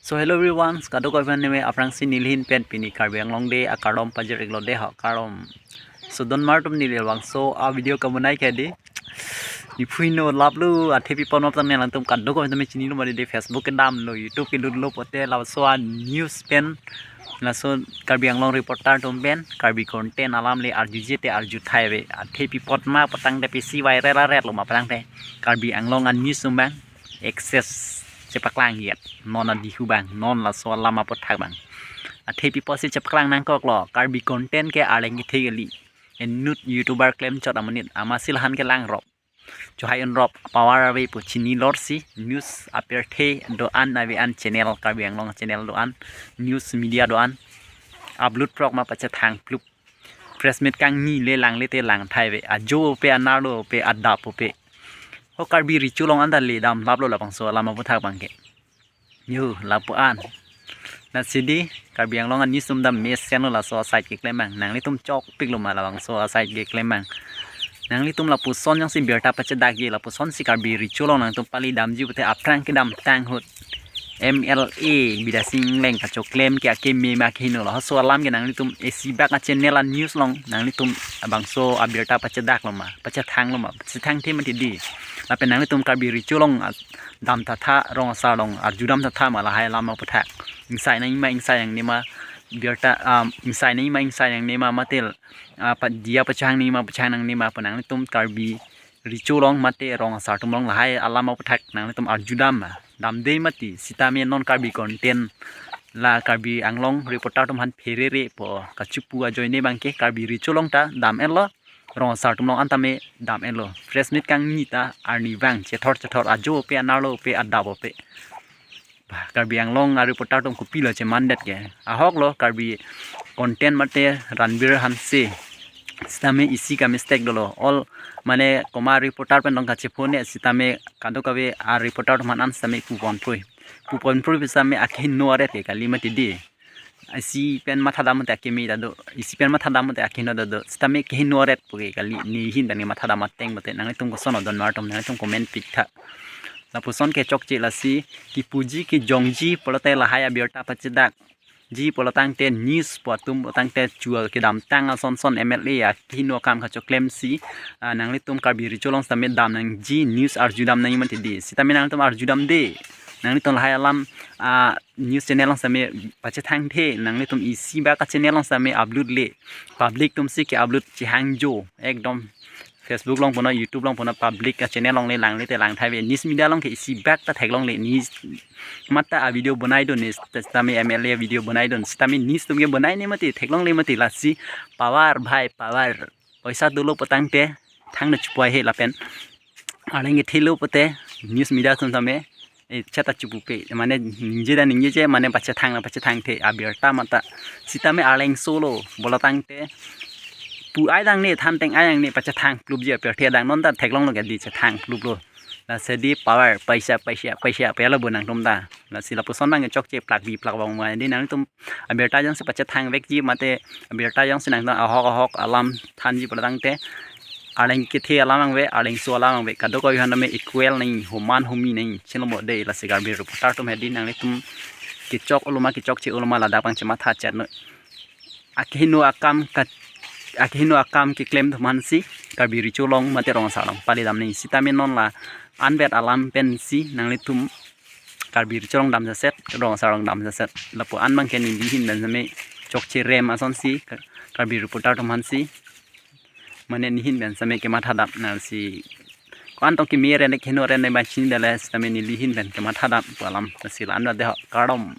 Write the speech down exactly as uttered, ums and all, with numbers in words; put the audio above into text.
So hello everyone, kadokave aphan neme aphrangsi nelihin pen pini Karbi Anglong Day akardom pajir-iklo de ho kardom. So donmar atum neli labangso a video kabonai ke di. Nephu heno laplo, athe pi apot ma aphrang nangtum kadokave atum chinilo mati de, Facebook kedamlo, YouTube kelut lo pote laso a news pen, laso Karbi Anglong reporter atum pen Karbi content alam le arjuje te arju thai ave. Athe pi apot ma aphrang te pisi viral aret lo ma aphrang te Karbi Anglong a news atum abang access chepaklang yet, non adihu abang, non laso alam aputhak abang. Athe pi apotsi chepaklang nangkoklo, Karbi content ke arleng kethe kali. Inut YouTuber klem chot amonit, amatsi lahan kelang rop. Chohai un rop, power ave pu chini lorsi, news apirthe do-an ave an channel, Karbi Anglong channel do-an, news media do-an, upload prok ma pachethang plup. Press meet kangni le langle te lang thai ave. Ajo pe, anerlo pe, adap pe. Ho Karbi Recho Long anta le dam laplo labangso alam aputhak abang ke. Yo, lapu-an. Lasi di, Karbi Anglong a news atum dam mesen lo laso aside keklem abang. Nanglitum chokpiklo ma labangso aside keklem abang. Nanglitum lapuson jongsi birta pachedakji, lapusonsi Karbi Recho Long nangtum pali damji pote aphrang kedamtang ahut M L A Bidya Sing Engleng kachoklem ke akeme ma akeheno lo. Laso alam ke nanglitum isi bak a channel a news along nanglitum labangso abirta pachedaklo ma, pachethanglo ma, pachethangthe mati di. Lapen nanglitum Karbi Recho Long a-, dam tha tha, rong asar along arju dam tha tha ma lahai alam aputhak. Ingsai nangji ma ingsai nangne ma birta, um, ingsai nangji ma ingsai nangne ma mate, ah, pa, diya pachehang nangji ma pachehang nangne ma pu nanglitum Karbi Recho Long mate rong asar atum along lahai alam aputhak nanglitum arju dam ma, damde mati, sitame non Karbi content la Karbi Anglong reporter atum aphan pherere pu kachipu ajoine abang ke Karbi Recho Long ta dam-etlo, rong asar atum along anta me dam-etlo. Press meet kangni ta arnivang chethor chethor, ajo pe, anerlo pe, adap pe. Bah, Karbi Anglong a reporter atum kopilo chemandet ke. Ahok lo Karbi content mate Ranbir Hanse. Sitame isi ka mistake dolo. All mane komat reporter pen dong kachephone, sitame kadokave a reporter atum aphan an sitame puponprui. Puponprui pu sitame akeheno aret ke kali mati di. Isi pen mathadam te akeme ta do. Isi pen mathadam te akeheno ta do. Sitame keheno aret pu ke kali, nehin pen mathadam ateng pote nanglitum koson o donmar atum, nanglitum comment piktha. Lapuson ke chokche, lasi kipuji kejongji pulote lahai abirta pachedakji pulo tangte, news pu atum pulo tangte chua kedamtang ason son M L A akeheno akam kachoklemsi, ah, nanglitum Karbi Recho Long sitame dam nangji, news arju dam nangji mati di. Sitame nanglitum arju damde. Nanglitum lahai alam, ah, news channel along sitame pachethangthe, nanglitum isi bak a channel along sitame upload le, public atumsi ke-upload chehangjo, ekdom Facebook along puno, YouTube along puno, public a channel along le langle te lang thai ave. News media along ke isi bak ta theklongle, news mata a video bonaidun, news sitame M L A video bonaidun, sitame news atum ke bonaine mati, theklongle mati, lasi power bhai power. Poisa dolo pu tangte thangno chepoi he lapen arleng kethelo pote news media atum sitame, eh, cheta chipupe, mane ningje ta ningjeje, mane pachethang na pachethangthe, abirta mata. Sitame arleng solo pulo tangte pu ai dangne, than teng ai dangne pachethang plupji apirthe adang, non ta theklonglo ke di chethang pluplo. Lasi di power, poisa, poisa, poisa, pelo bo nangtum ta. Lasi lapuson abang chokche plakbi plakbong ma di, nanglitum abirta jongsi pachethang vekji mate abirta jongsi nangtum ahok ahok alam thanji pulo tangte arleng kethe alam abang ave, arleng so alam abang ave, kadokave aphan tame equal nangji, homan homi nangji, chinilo mo de. Lasi Karbi reporter atum he di, nanglitum kechok-olo ma kechokche-olo ma ladak abang chematha chetnon. Akeheno akam ka, akeheno akam keklem atum aphansi Karbi Recho Long mate rong asar along pali dam nangji, sitame non la anvet alam pensi nanglitum Karbi Recho Long dam jaset, rong asar along dam jaset. Lapu-an abang ke nelihin pen sitame chokche rem asonsi Ka-, Karbi reporter atum aphansi, mane nehin pen sitame kemathadam, lasi ko-an tong keme aren keheno aren ne ba chinidele, sitame nelihin pen kemathadam pu alam, lasi la-an de ho, kardom.